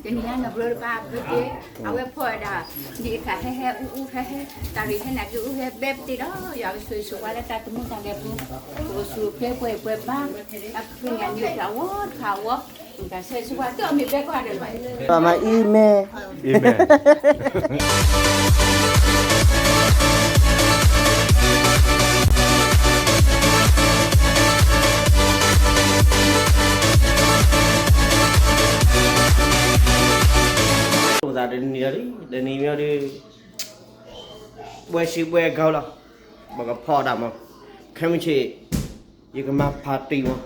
တနံၤညါနီၢ်ဘျီတပၢ်အပူၤတ့ၢ်, အဝဲဖီၣ်ဝဲဒၣ် ဒ်အခါဟဲဟဲအူအူဟဲဟဲ, တၢ်ရ့ဟဲနၤက့အူဟဲဘဲပတ့ၢ်ဒီး ယွၤကဆိၣ်ဂ့ၤဆိၣ်ဝါလၢတၢ်သမူတၢ်ဒဲးပူၤ, ကအိၣ်ဆူၣ်အိၣ်ချ့ပှဲၤပှဲၤဘါ, အဖုညၣ်ညိၣ်တၢ်ဝီတဖၣ်အဝီ, တၢ်ဆိၣ်ဂ့ၤဆိၣ်ဝါတၢ်အမ့ၢ်ဘဲကွၢ်ဒီးဘၣ်, ပမၤအံၤမဲာ် အံၤမဲာ် အိၣ်သးတနံၤလီၤလံ, တနံၤမ့ၢ်ဒီး ဘှဲၣ်စံဘှဲၣ်ကီလီၤ, ပကဖီၣ်တၢ်မး, ခဲမုၢ်ဆ့ၣ် ယကမၤဖးတံၢ်မး,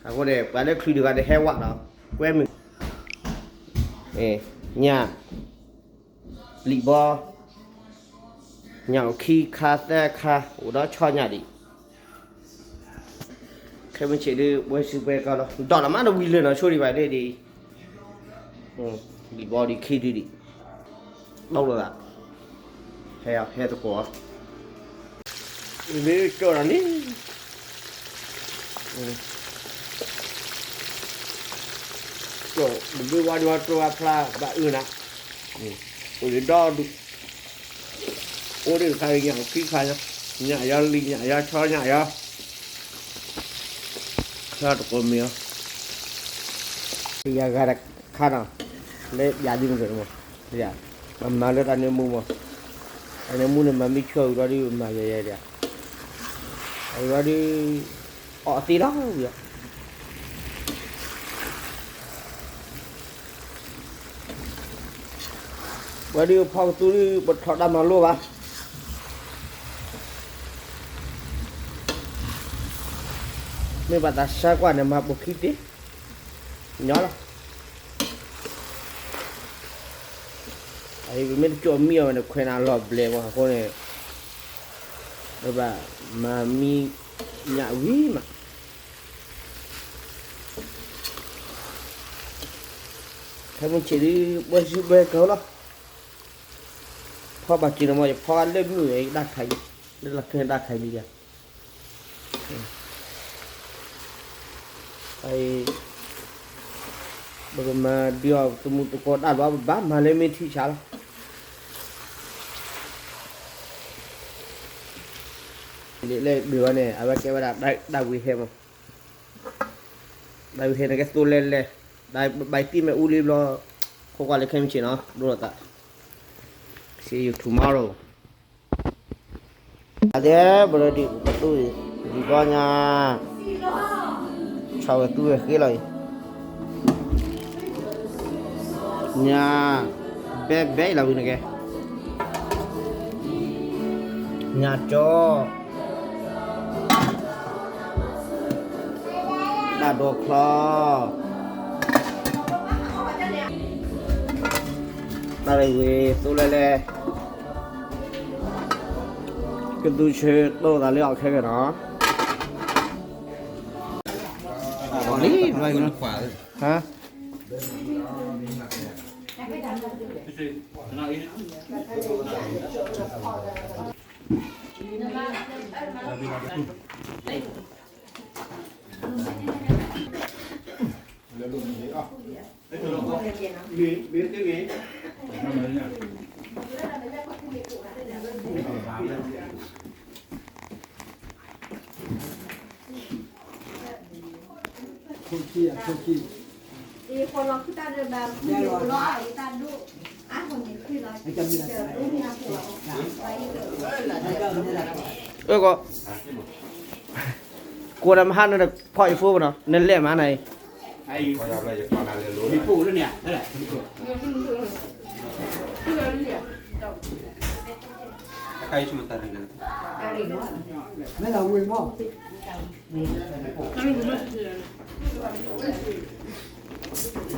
အဃိန့ၣ် ပှၤလၢချုးတဂၤန့ၣ်ဟဲဝးလီၤ, ကွဲမုာ်, ညၣ် လံာ်ဘီ, ညၣ်အိၣ်ခံခါသၢခါ အိၣ်ဒီးဆီညၣ်ဒံး, ခဲမုၢ်ဆ့ၣ်ဒုး ဘှဲၣ်စံဘှဲၣ်ကီလီၤ, ဒီးနမါတဝံၤလၢာ်နီၢ်ဆိဒံးဘၣ်ဒ်အံၤ, လံာ်ဘီဒံးခံဒုဒံး, ဘၣ်လိာ်သး, ဟဲအီၤ ဟဲသကိးအီၤ, မ့ၢ်ကၠီၣ်တၢ်လံ, ကၠီၣ်တဘျုးဝါဒံးဝါတြိဝါဖျါဘၣ်အုၣ်နၤ, အိၣ်ဒံးဒီဒူၣ်, အိၣ်ဒံးတခါညၣ်အိၣ်ခံခါညါ, ညၣ်ယီလံာ်ညၣ်ယီဆီညၣ်ယီ, ဆီတကိးမံၤအီၤ, ယဂၤတခါနီၤ, လၢယၤဒ်မ့ၢ်ကမး, ပမၤလၢတၢ်နၢမူမး, တၢ်နၢမူန့ၣ်မၤမ့ၢ်ဆၢအုၣ်ဒီးဒုးမၤယဲယဲဒၣ်, အုၣ်ဒီးဒုး အီၣ်သ့လီၤဝံၤ ပှၤဒုးဖီကသူဒုး ပထီၣ်တၢ်မၤလိဘၣ်, မ့ၢ်ဘၣ်သးဆါကွၢ်န့ၣ် မၤပိာ်ခံတ့ၢ်, ညီလီၤ, အအံၤပမ့ၢ်တကၠီၣ်မံအီၤဝဲန့ၣ် ခွဲးနၤလီၤဘျဲးမးအဃိန့ၣ်, ပဘၣ်မၤမံညၣ်ဝံၤမး ခဲမုၢ်ဆ့ၣ်ဒုး ဘှဲၣ်စံဘှဲၣ်ကီလီၤ, ဖီဘၣ်က့ၤနီၤမး ယဖီလၢမုၢ်အံၤဒၣ်ခါအံၤ, လၢလီၢ်ခဲဒၣ်ခါအံၤလံယၤ, အံၤ ပကမၤဒုးအီၤတမူတကိးတၢ်လီၤ ပဘၣ်မၤလၢမ့ၢ်ထံဆါလီၤ, လၢဒုးဝဲန့ၣ် အဝဲကဲဝဲဒၣ်ဒၣ်ဝံၤဟဲမး, ဒၣ်ဝံၤဟဲန့ၣ်ကဲသိလဲၣ်လဲၣ်, ဒၣ်ဘၣ်တံၢ်မ့ၣ်အူလံဘျီ, ခိးကွၢ်လၢခဲမုၢ်ဆ့ၣ်နီၤ ဒိၣ်လီၤသး, see you tomorrow. အတဲဘရဒံပသူအံၤ ဒံဘီညါ ဆီၣ်ဝဲသူဝဲဃ့လီၤအံၤ ညါ ဘဲဘဲအံၤလီၤဝံၤနကဲ ညါကၠီ တၢ်ဒိးချီ တၢ်ရ့ဝ့ၤသိလဲၣ်လဲၣ် ကသူဆၢတိၢ်သးလၢအီၤခဲကဲနီၤ လံ ဟါ အၢ ကီး ကိးနမဟါနဖီၣ်ယဖိပနီၤ နလဲၣ်မးနၤအံၤ အီၣ်မ့ၢ်အါနီတၢ်မုၣ် ဘၣ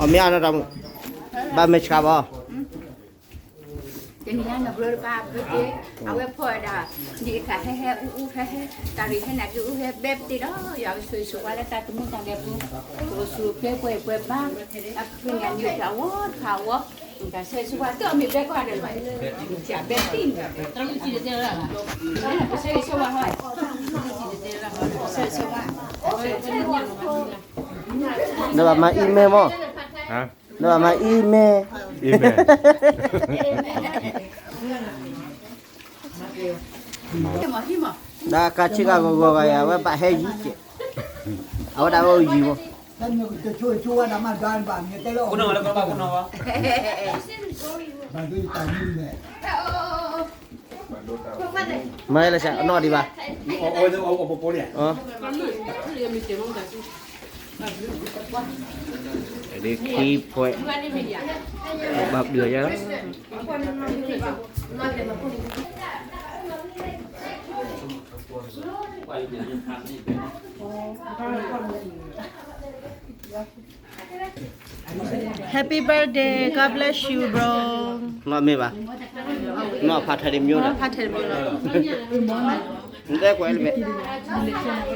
်မဲာ်ဆှးဘၣ် တနံၤညါနီၢ်ဘျီတပၢ်အပူၤတ့ၢ် အဝဲဖီၣ်ဝဲဒၣ် ဒ်အခါဟဲဟဲအူအူဟဲဟဲ တၢ်ရ့ဟဲနၤက့အူဟဲဘဲပတ့ၢ်ဒီး ယွၤကဆိၣ်ဂ့ၤဆိၣ်ဝါလၢတၢ်သမူတၢ်ဒဲးပူၤ ကအိၣ်ဆူၣ်အိၣ်ချ့ပှဲၤပှဲၤဘါ အဖုညၣ်ညိၣ်တၢ်ဝီတဖၣ်အဝီ တၢ်ဆိၣ်ဂ့ၤဆိၣ်ဝါတၢ်အမ့ၢ်ဘဲကွၢ်ဒီးဘၣ် တၢ်ဘဲပတ့ၢ် တၢ်ဆိၣ်ဂ့ၤဆိၣ်ဝါ တၢ်ဆိၣ်ဂ့ၤဆိၣ်ဝါ နဘၣ်မၤ email မး ဟါ ဒီးမၤအံၤမဲာ်, အံၤမဲာ်, ဒီးကဆ့ကၤဂီၤဂီၤဂၤယၤ အဝဲဘၣ်ဟဲယံၤကဲး, အဝဲဒၣ်ဝဲအိၣ်ယံၤမး, မၤလၢဆၣ်အနီၣ်ဒံးဘၣ်, ဒ်ခံဖှဲး, ဘၣ်ပဒုးယၤ Happy birthday, God bless you, bro. နီၢ်မ့ၢ်ဘၣ်, နီၢ်ဖးထဲတမံၤလီၤ, ဖးထဲတမံၤလီၤ, နတဲကွဲးလၢမဲာ်, ဒီး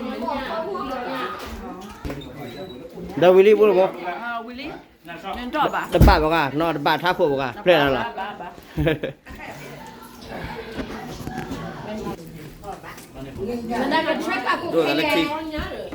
ဝံၤလံဘိလၢဘိ, ဝံၤလံ, တဘၣ်ဘၣ်ဂၤ, နီၢ်တဘၣ်ထါခိၣ်ဘၣ်ဂၤ, ဖျဲၣ်လီၤလီၤ, ဒိၣ်သးလၢခံ